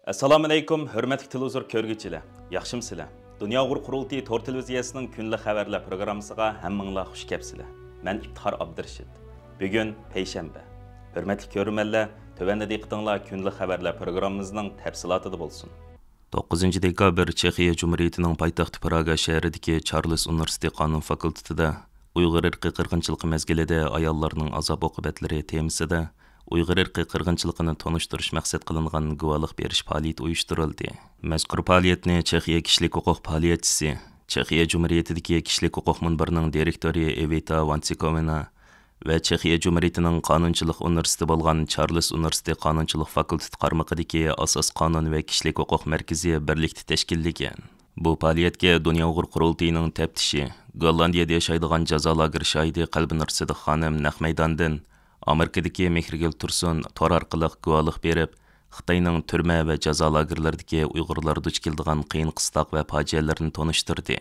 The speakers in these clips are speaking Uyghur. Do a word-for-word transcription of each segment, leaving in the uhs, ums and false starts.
ئەسسالامۇئەلەيكۇم، ھۆرمەتلىك تېلېۋىزور كۆرگۈچىلەر، ياخشىمۇسىلەر؟ دۇنيا ئۇيغۇر قۇرۇلتىيى تور تېلېۋىزىيەسىنىڭ كۈندىلىك خەۋەرلەر پروگراممىسىغا ھەممىڭلار خۇش كەپسىلەر. مەن ئىپتىخار ئابدۇرېشىت. بۈگۈن پەيشەنبە. ھۆرمەتلىك كۆرۈرمەنلەر، تۆۋەندە دىققىتىڭلار كۈندىلىك خەۋەرلەر پروگراممىمىزنىڭ تەپسىلاتىدا بولسۇن. توققۇزىنچى دېكابىر چېخىيە جۇمھۇرىيىتىنىڭ پايتەختى پراگا شەھىرىدىكى چارلىز ئۇنىۋېرسىتېتى قانۇن فاكۇلتېتىدا ئۇيغۇر ئىرقىي قىرغىنچىلىقى مەزگىلىدە ئاياللارنىڭ ئازاب-ئوقۇبەتلىرى تېمىسىدا ئۇيغۇر ئىرقىي قىرغىنچىلىقىنى تونۇشتۇرۇش مەقسەت قىلىنغان گۇۋاھلىق بېرىش پائالىيىتى ئۇيۇشتۇرۇلدى. مەزكۇر پائالىيەتنى چېخىيە كىشىلىك ھوقۇق پائالىيەتچىسى، چېخىيە جۇمھۇرىيىتىدىكى كىشىلىك ھوقۇق مۇنبىرىنىڭ دىرېكتورى ئېۋىتا ۋانسىكوۋىنا ۋە چېخىيە جۇمھۇرىيىتىنىڭ قانۇنچىلىق ئۇنىۋېرسىتېتى بولغان چارلىز ئۇنىۋېرسىتېتى قانۇنچىلىق فاكۇلتېتى قارمىقىدىكى ئاساسىي قانۇن ۋە كىشىلىك ھوقۇق مەركىزى بىرلىكتە تەشكىللىگەن. بۇ پائالىيەتكە دۇنيا ئۇيغۇر قۇرۇلتىيىنىڭ تەپتىشى، گوللاندىيەدە ياشايدىغان جازا لاگېر شاھىتى قەلبىنۇر سىدىق خانىم نەق مەيداندىن، ئامېرىكىدىكى مېھرىگۈل تۇرسۇن تور ئارقىلىق گۇۋاھلىق بېرىپ، خىتاينىڭ تۈرمە ۋە جازا لاگېرلىرىدىكى ئۇيغۇرلار دۇچ كېلىدىغان قىيىن-قىستاق ۋە پاجىئەلىرىنى تونۇشتۇردى.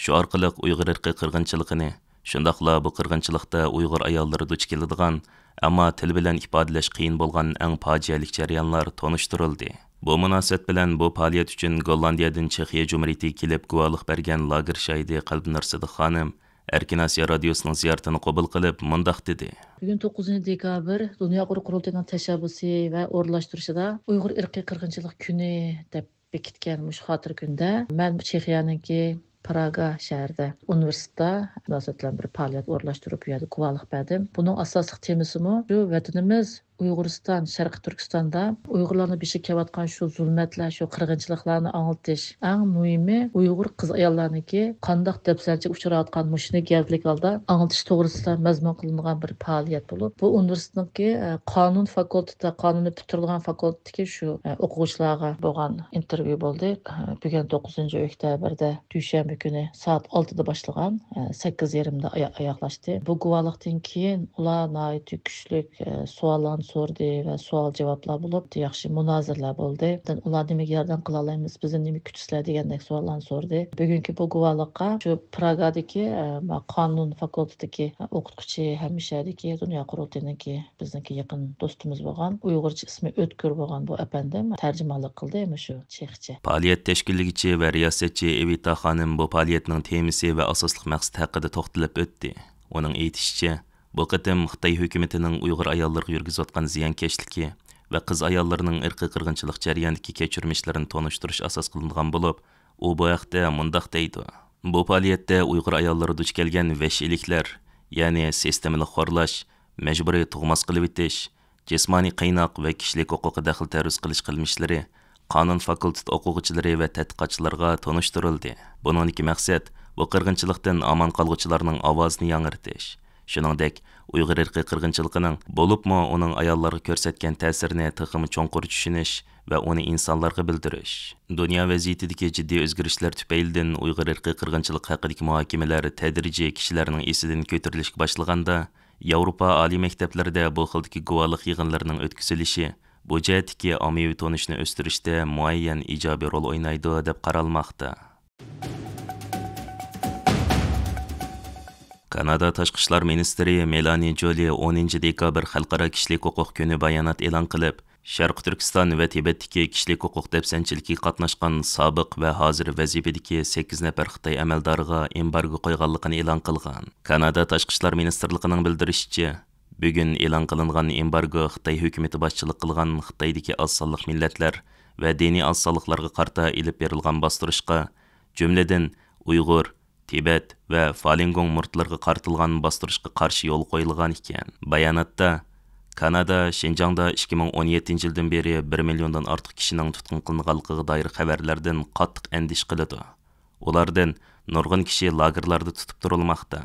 شۇ ئارقىلىق ئۇيغۇر ئىرقىي قىرغىنچىلىقىنى، شۇنداقلا بۇ قىرغىنچىلىقتا ئۇيغۇر ئاياللىرى دۇچ كېلىدىغان، ئەمما تىل بىلەن ئىپادىلەش قىيىن بولغان ئەڭ پاجىئەلىك جەريانلار تونۇشتۇرۇلدى. بۇ مۇناسىۋەت بىلەن بۇ پائالىيەت ئۈچۈن گوللاندىيەدىن چېخىيە جۇمھۇرىيىتىگە كېلىپ گۇۋاھلىق بەرگەن لاگېر شاھىتى قەلبىنۇر سىدىق خانىم ئەركىن ئاسىيا رادىيوسىنىڭ زىيارىتىنى قوبۇل قىلىپ مۇنداق دېدى. بۈگۈن توققۇزىنچى دېكابىر دۇنيا ئۇيغۇر قۇرۇلتىيىنىڭ تەشەببۇسى ۋە ئورۇنلاشتۇرۇشىدا ئۇيغۇر ئىرقىي قىرغىنچىلىق كۈنى دەپ بېكىتكەن مۇشۇ خاتىرە كۈندە مەن چېخىيەنىڭكى پراگا شەھىرىدە ئۇنىۋېرسىتېتتا مۇناسىۋەت بىلەن بىر پائالىيەت ئورۇنلاشتۇرۇپ، بۇ يەردە گۇۋاھلىق بەردىم. بۇنىڭ ئاساسلىق تېمىسىمۇ شۇ ۋەتىنىمىز ئۇيغۇرىستان، شەرقىي تۈركىستاندا ئۇيغۇرلارنىڭ بېشىغا كېلىۋاتقان شۇ زۇلمەتلەر، شۇ قىرغىنچىلىقلارنى ئاڭلىتىش. ئەڭ مۇھىمى ئۇيغۇر قىز-ئاياللارنىڭكى قانداق دەپسەندىچىلىككە ئۇچراۋاتقان مۇشۇنى گەۋدىلىك ھالدا ئاڭلىتىش توغرىسىدا مەزمۇن قىلىنغان بىر پائالىيەت بولۇپ، بۇ ئۇنىۋېرسىتېتنىڭكى، ئە، قانۇن فاكۇلتېتى، قانۇننى پۈتتۈرىدىغان فاكۇلتېتتىكى شۇ، ئە، ئوقۇغۇچىلارغا بولغان ئىنتېرۋيۇ بولدى. ئە، بۈگۈن توققۇزىنچى ئۆكتەبىردە دۈشەنبە كۈنى سائەت ئالتىدە باشلىغان، ئە، سەككىز يېرىمدە ئايا-، ئاياغلاشتى. بۇ گۇۋاھلىقتىن كېيىن ئۇلار ناھايىتى كۈچلۈك، ئە، سوئاللارنى سورىدى ۋە سوئال-جاۋابلار بولۇپ، ياخشى مۇنازىرىلەر بولدى. ئۇلار نېمىگە ياردەم قىلالايمىز، بىزدىن نېمە كۈتىسىلەر دېگەندەك سوئاللارنى سورىدى. بۈگۈنكى بۇ گۇۋاھلىققا شۇ پراگادىكى، ئە، قانۇن فاكۇلتېتىدىكى ئوقۇتقۇچى ھەم مۇشۇ يەردىكى دۇنيا قۇرۇلتىيىنىڭكى بىزنىڭكى يېقىن دوستىمىز بولغان، ئۇيغۇرچە ئىسمى ئۆتكۈر بولغان بۇ ئەپەندىم تەرجىمانلىق قىلدى مۇشۇ چېخچە. پائالىيەت تەشكىللىگۈچى ۋە رىياسەتچى ئېۋىتا خانىم بۇ پائالىيەتنىڭ تېمىسى ۋە ئاساسلىق مەقسىتى ھەققىدە توختىلىپ ئۆتتى. ئۇنىڭ ئېيتىشىچە، بۇ قېتىم خىتاي ھۆكۈمىتىنىڭ ئۇيغۇر ئاياللىرىغا يۈرگۈزۈۋاتقان زىيانكەشلىكى ۋە قىز-ئاياللىرىنىڭ ئىرقىي قىرغىنچىلىق جەريانىدىكى كەچۈرمىشلىرىنى تونۇشتۇرۇش ئاساس قىلىنغان بولۇپ، ئۇ بۇ ھەقتە مۇنداق دەيدۇ. بۇ پائالىيەتتە ئۇيغۇر ئاياللىرى دۇچ كەلگەن ۋەھشىيلىكلەر، يەنى سىستېمىلىق خورلاش، مەجبۇرىي تۇغماس قىلىۋېتىش، جىسمانىي قىيناق ۋە كىشىلىك ھوقۇققا دەخلى-تەرۇز قىلىش قىلمىشلىرى قانۇن فاكۇلتېتى ئوقۇغۇچىلىرى ۋە تەتقىقاتچىلارغا تونۇشتۇرۇلدى. بۇنىڭدىكى مەقسەت، بۇ قىرغىنچىلىقتىن ئامان قالغۇچىلارنىڭ ئاۋازىنى ياڭرىتىش، شۇنىڭدەك ئۇيغۇر ئىرقىي قىرغىنچىلىقىنىڭ، بولۇپمۇ ئۇنىڭ ئاياللارغا كۆرسەتكەن تەسىرىنى تېخىمۇ چوڭقۇر چۈشىنىش ۋە ئۇنى ئىنسانلارغا بىلدۈرۈش. دۇنيا ۋەزىيىتىدىكى جىددىي ئۆزگىرىشلەر تۈپەيلىدىن ئۇيغۇر ئىرقىي قىرغىنچىلىقى ھەققىدىكى مۇھاكىمىلەر تەدرىجىي كىشىلەرنىڭ ئېسىدىن كۆتۈرۈلۈشكە باشلىغاندا، ياۋروپا ئالىي مەكتەپلىرىدە بۇ خىلدىكى گۇۋاھلىق يىغىنلىرىنىڭ ئۆتكۈزۈلۈشى بۇ جەھەتتىكى ئاممىۋى تونۇشنى ئۆستۈرۈشتە مۇئەييەن ئىجابىي رول ئوينايدۇ، دەپ قارالماقتا. كانادا تاشقى ئىشلار مىنىستىرى مېلانى جولى ئونىنچى دېكابىر خەلقئارا كىشىلىك ھوقۇق كۈنى بايانات ئېلان قىلىپ، شەرقىي تۈركىستان ۋە تىبەتتىكى كىشىلىك ھوقۇق دەپسەندىچىلىكىگە قاتناشقان سابىق ۋە ھازىر ۋەزىپىدىكى سەككىز نەپەر خىتاي ئەمەلدارىغا ئېمبارگو قويغانلىقىنى ئېلان قىلغان. كانادا تاشقى ئىشلار مىنىستىرلىقىنىڭ بىلدۈرۈشىچە، بۈگۈن ئېلان قىلىنغان ئېمبارگو خىتاي ھۆكۈمىتى باشچىلىق قىلغان خىتايدىكى ئاز سانلىق مىللەتلەر ۋە دىنىي ئاز سانلىقلارغا قارىتا ئېلىپ بېرىلغان باستۇرۇشقا، جۈملىدىن ئۇيغۇر، تىبەت ۋە فالىنگوڭ مۇرىتلىرىغا قارىتىلغان باستۇرۇشقا قارشى يولغا قويۇلغان ئىكەن. باياناتتا، كانادا شىنجاڭدا ئىككى مىڭ ئون يەتتىنچى يىلدىن بېرى بىر مىليوندىن ئارتۇق كىشىنىڭ تۇتقۇن قىلىنغانلىقىغا دائىر خەۋەرلەردىن قاتتىق ئەندىشە قىلىدۇ. ئۇلاردىن نۇرغۇن كىشى لاگېرلاردا تۇتۇپ تۇرۇلماقتا.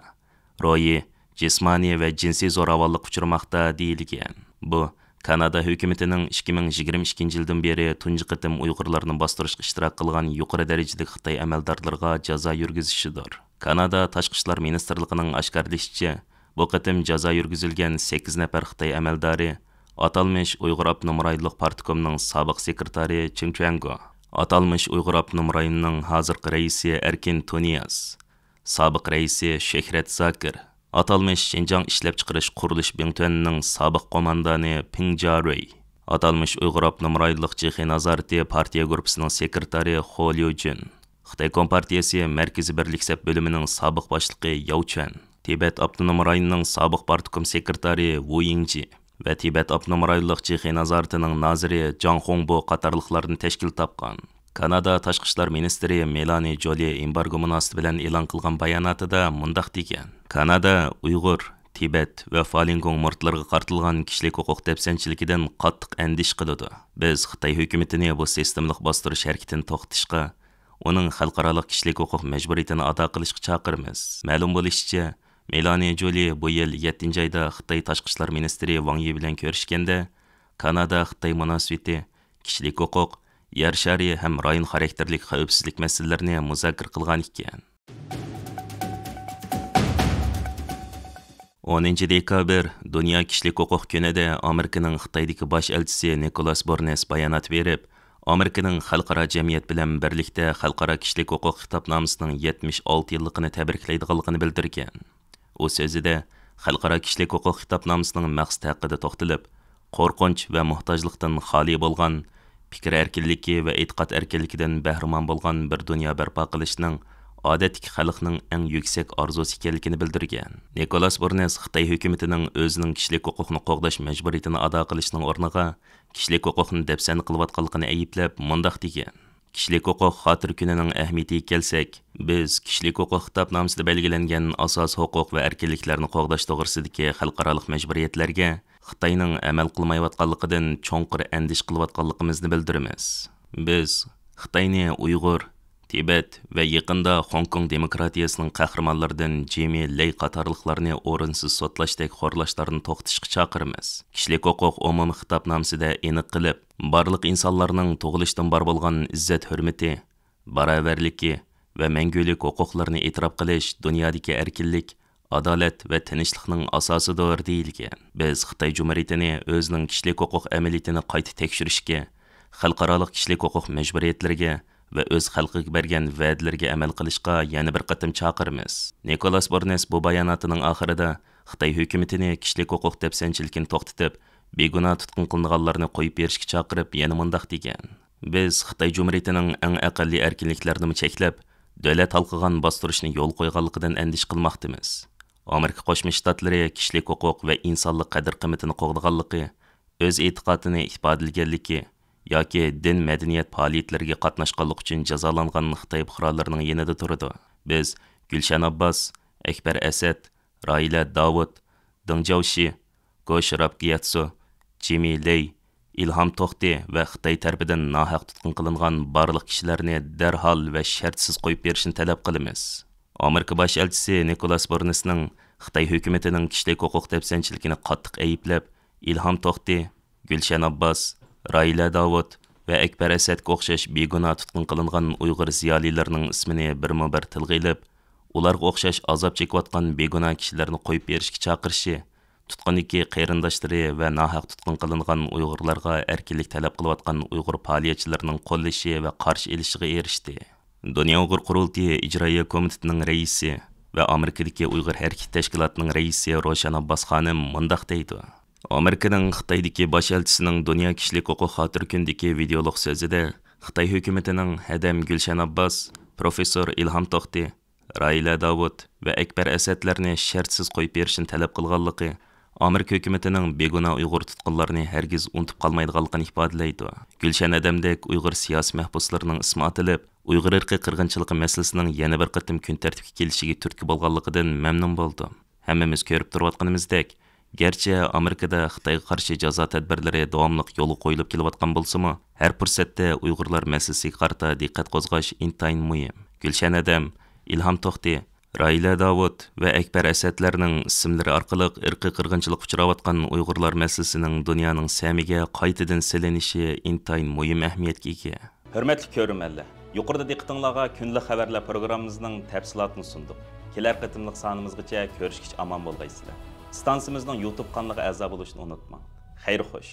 روھىي، جىسمانىي ۋە جىنسىي زوراۋانلىققا ئۇچرىماقتا، دېيىلگەن. بۇ، كانادا ھۆكۈمىتىنىڭ ئىككى مىڭ يىگىرمە ئىككىنچى يىلدىن بېرى تۇنجى قېتىم ئۇيغۇرلارنى باستۇرۇشقا ئىشتىراك قىلغان يۇقىرى دەرىجىلىك خىتاي ئەمەلدارلىرىغا جازا يۈرگۈزۈشىدۇر. كانادا تاشقى ئىشلار مىنىستىرلىقىنىڭ ئاشكارىلىشىچە، بۇ قېتىم جازا يۈرگۈزۈلگەن سەككىز نەپەر خىتاي ئەمەلدارى، ئاتالمىش ئۇيغۇر ئاپتونوم رايونلۇق پارتكومنىڭ سابىق سېكرېتارى چېڭ چۈەنگو، ئاتالمىش ئۇيغۇر ئاپتونوم رايونىنىڭ ھازىرقى رەئىسى ئەركىن تۇنىياز، سابىق رەئىسى شۆھرەت زاكىر، ئاتالمىش شىنجاڭ ئىشلەپچىقىرىش قۇرۇلۇش بىڭتۈەنىنىڭ سابىق قوماندانى پىڭ جيارۇي، ئاتالمىش ئۇيغۇر ئاپتونوم رايونلۇق جېخې نازارىتى پارتىيە گۇرۇپپىسىنىڭ سېكرېتارى خو ليۇجۈن، خىتاي كومپارتىيەسى مەركىزىي بىرلىك سەپ بۆلۈمىنىڭ سابىق باشلىقى ياۋ چۈەن، تىبەت ئاپتونوم رايونىنىڭ سابىق پارتكوم سېكرېتارى ۋۇ يىڭجى ۋە تىبەت ئاپتونوم رايونلۇق جېخې نازارىتىنىڭ نازىرى جاڭ خۇڭبو قاتارلىقلاردىن تەشكىل تاپقان كانادا تاشقى ئىشلار مىنىستىرى مېلانى جولى ئېمبارگو مۇناسىۋىتى بىلەن ئېلان قىلغان باياناتىدا مۇنداق دېگەن: كانادا ئۇيغۇر، تىبەت ۋە فالىنگوڭ مۇرىتلىرىغا قارىتىلغان كىشىلىك ھوقۇق دەپسەندىچىلىكىدىن قاتتىق ئەندىشە قىلىدۇ. بىز خىتاي ھۆكۈمىتىنى بۇ سىستېمىلىق باستۇرۇش ھەرىكىتىنى توختىتىشقا، ئۇنىڭ خەلقئارالىق كىشىلىك ھوقۇق مەجبۇرىيىتىنى ئادا قىلىشقا چاقىرىمىز. مەلۇم بولۇشىچە، مېلانى جولى بۇ يىل يەتتىنچى ئايدا خىتاي تاشقى ئىشلار مىنىستىرى ۋاڭ يى بىلەن كۆرۈشكەندە، كانادا-خىتاي مۇناسىۋىتى، كىشىلىك ھوقۇق، يەر شارى ھەم رايون خاراكتېرلىك خەۋپسىزلىك مەسىلىلىرىنى مۇزاكىرە قىلغان ئىكەن. ئونىنچى دېكابىر، دۇنيا كىشىلىك ھوقۇق كۈنىدە ئامېرىكىنىڭ خىتايدىكى باش ئەلچىسى نىكولاس بورنېس بايانات بېرىپ، ئامېرىكىنىڭ خەلقئارا جەمئىيەت بىلەن بىرلىكتە خەلقئارا كىشىلىك ھوقۇق خىتابنامىسىنىڭ يەتمىش ئالتە يىللىقىنى تەبرىكلەيدىغانلىقىنى بىلدۈرگەن. ئۇ سۆزىدە خەلقئارا كىشىلىك ھوقۇق خىتابنامىسىنىڭ مەقسىتى ھەققىدە توختىلىپ، قورقۇنچ ۋە موھتاجلىقتىن خالىي بولغان، پىكىر ئەركىنلىكى ۋە ئېتىقاد ئەركىنلىكىدىن بەھرىمەن بولغان بىر دۇنيا بەرپا قىلىشنىڭ ئادەتتىكى خەلقنىڭ ئەڭ يۈكسەك ئارزۇسى ئىكەنلىكىنى بىلدۈرگەن. نىكولاس بورنېس خىتاي ھۆكۈمىتىنىڭ ئۆزىنىڭ كىشىلىك ھوقۇقنى قوغداش مەجبۇرىيىتىنى ئادا قىلىشنىڭ ئورنىغا كىشىلىك ھوقۇقنى دەپسەندە قىلىۋاتقانلىقىنى ئەيىبلەپ، مۇنداق دېگەن: كىشىلىك ھوقۇق خاتىرە كۈنىنىڭ ئەھمىيىتىگە كەلسەك، بىز كىشىلىك ھوقۇق خىتابنامىسىدا بەلگىلەنگەن ئاساسىي ھوقۇق ۋە ئەركىنلىكلەرنى قوغداش توغرىسىدىكى خەلقئارالىق مەجبۇرىيەتلەرگە خىتاينىڭ ئەمەل قىلمايۋاتقانلىقىدىن چوڭقۇر ئەندىشە قىلىۋاتقانلىقىمىزنى بىلدۈرىمىز. بىز خىتاينى ئۇيغۇر، تىبەت ۋە يېقىندا خوڭكوڭ دېموكراتىيەسىنىڭ قەھرىمانلىرىدىن جىمى لەي قاتارلىقلارنى ئورۇنسىز سوتلاشتەك خورلاشلارنى توختىتىشقا چاقىرىمىز. كىشىلىك ھوقۇق ئومۇمىي خىتابنامىسىدە ئېنىق قىلىپ، بارلىق ئىنسانلارنىڭ تۇغۇلۇشتىن بار بولغان ئىززەت-ھۆرمىتى، باراۋەرلىكى ۋە مەڭگۈلۈك ھوقۇقلىرىنى ئېتىراپ قىلىش دۇنيادىكى ئەركىنلىك، ئادالەت ۋە تىنچلىقنىڭ ئاساسىدۇر، دېيىلگەن. بىز خىتاي جۇمھۇرىيىتىنى ئۆزىنىڭ كىشىلىك ھوقۇق ئەمەلىيىتىنى قايتا تەكشۈرۈشكە، خەلقئارالىق كىشىلىك ھوقۇق مەجبۇرىيەتلىرىگە ۋە ئۆز خەلقىگە بەرگەن ۋەدىلىرىگە ئەمەل قىلىشقا يەنە بىر قېتىم چاقىرىمىز. نىكولاس بورنېس بۇ باياناتىنىڭ ئاخىرىدا خىتاي ھۆكۈمىتىنى كىشىلىك ھوقۇق دەپسەندىچىلىكىنى توختىتىپ، بىگۇناھ تۇتقۇن قىلىنغانلارنى قويۇپ بېرىشكە چاقىرىپ، يەنە مۇنداق دېگەن: بىز خىتاي جۇمھۇرىيىتىنىڭ ئەڭ ئەقەللىي ئەركىنلىكلەرنىمۇ چەكلەپ، دۆلەت ھالقىغان باستۇرۇشنى يولغا قويغانلىقىدىن ئەندىشە قىلماقتىمىز. ئامېرىكا قوشما شتاتلىرى كىشىلىك ھوقۇق ۋە ئىنسانلىق قەدىر-قىممىتىنى قوغدىغانلىقى، ئۆز ئېتىقادىنى ئىپادىلىگەنلىكى ياكى دىن مەدەنىيەت پائالىيەتلىرىگە قاتناشقانلىقى ئۈچۈن جازالانغان خىتاي پۇقرالىرىنىڭ يېنىدا تۇرىدۇ. بىز گۈلشەن ئابباس، ئەكبەر ئەسەت، راھىلە داۋۇت، دېڭ جياۋشى، گوش رابگياتسو، جىمى لېي، ئىلھام توختى ۋە خىتاي تەرىپىدىن ناھەق تۇتقۇن قىلىنغان بارلىق كىشىلەرنى دەرھال ۋە شەرتسىز قويۇپ بېرىشنى تەلەپ قىلىمىز. ئامېرىكا باش ئەلچىسى نىكولاس بورنېسنىڭ خىتاي ھۆكۈمىتىنىڭ كىشىلىك ھوقۇق دەپسەندىچىلىكىنى قاتتىق ئەيىبلەپ، ئىلھام توختى، گۈلشەن ئابباس، راھىلە داۋۇت ۋە ئەكبەر ئەسەتكە ئوخشاش بىگۇناھ تۇتقۇن قىلىنغان ئۇيغۇر زىيالىيلىرىنىڭ ئىسمىنى بىرمۇ بىر تىلغا ئېلىپ، ئۇلارغا ئوخشاش ئازاب چېكىۋاتقان بىگۇناھ كىشىلەرنى قويۇپ بېرىشكە چاقىرىشى، تۇتقۇندىكى قېرىنداشلىرى ۋە ناھەق تۇتقۇن قىلىنغان ئۇيغۇرلارغا ئەركىنلىك تەلەپ قىلىۋاتقان ئۇيغۇر پائالىيەتچىلىرىنىڭ قوللىشى ۋە قارشى ئېلىشىغا ئېرىشتى. دۇنيا ئۇيغۇر قۇرۇلتىيى ئىجرائىيە كومىتېتىنىڭ رەئىسى ۋە ئامېرىكىدىكى ئۇيغۇر ھەرىكىتى تەشكىلاتىنىڭ رەئىسى روشەن ئابباس خانىم مۇنداق دەيدۇ: ئامېرىكىنىڭ خىتايدىكى باش ئەلچىسىنىڭ دۇنيا كىشىلىك ھوقۇق خاتىرە كۈنىدىكى ۋىدېئولۇق سۆزىدە خىتاي ھۆكۈمىتىنىڭ ھەدەم گۈلشەن ئابباس، پروفېسسور ئىلھام توختى، راھىلە داۋۇت ۋە ئەكبەر ئەسەدلەرنى شەرتسىز قويۇپ بېرىشنى تەلەپ قىلغانلىقى، ئامېرىكا ھۆكۈمىتىنىڭ بىگۇناھ ئۇيغۇر تۇتقۇنلارنى ھەرگىز ئۇنتۇپ قالمايدىغانلىقىنى ئىپادىلەيدۇ. گۈلشەن ئادەمدەك ئۇيغۇر سىياسىي مەھبۇسلىرىنىڭ ئىسمى ئاتىلىپ، ئۇيغۇر ئىرقىي قىرغىنچىلىقى مەسىلىسىنىڭ يەنە بىر قېتىم كۈن تەرتىپكە كېلىشىگە تۈرتكە بولغانلىقىدىن مەمنۇن بولدۇم. ھەممىمىز كۆرۈپ تۇرۇۋاتقىنىمىزدەك، گەرچە ئامېرىكىدا خىتايغا قارشى جازا تەدبىرلىرى داۋاملىق يولغا قويۇلۇپ كېلىۋاتقان بولسىمۇ، ھەر پۇرسەتتە ئۇيغۇرلار مەسىلىسىگە قارىتا دىققەت قوزغاش ئىنتايىن مۇھىم. گۈلشەن ئادەم، ئىلھام توختى، راھىلە داۋۇت ۋە ئەكبەر ئەسەدلەرنىڭ ئىسىملىرى ئارقىلىق ئىرقىي قىرغىنچىلىققا ئۇچراۋاتقان ئۇيغۇرلار مەسىلىسىنىڭ دۇنيانىڭ سەمىگە قايتىدىن سېلىنىشى ئىنتايىن مۇھىم ئەھمىيەتكە ئىگە. ھۆرمەتلىك كۆرۈرمەنلەر، يۇقىرىدا دىققىتىڭلارغا كۈندىلىك خەۋەرلەر پروگراممىمىزنىڭ تەپسىلاتىنى سۇندۇق. كېلەر قېتىملىق سانىمىزغىچە كۆرۈشكىچە ئامان بولغايسىلەر. ئىستانسىمىزنىڭ يۇتۇب قانىلىغا ئەزا بولۇشنى ئۇنتۇماڭ. خەير خوش.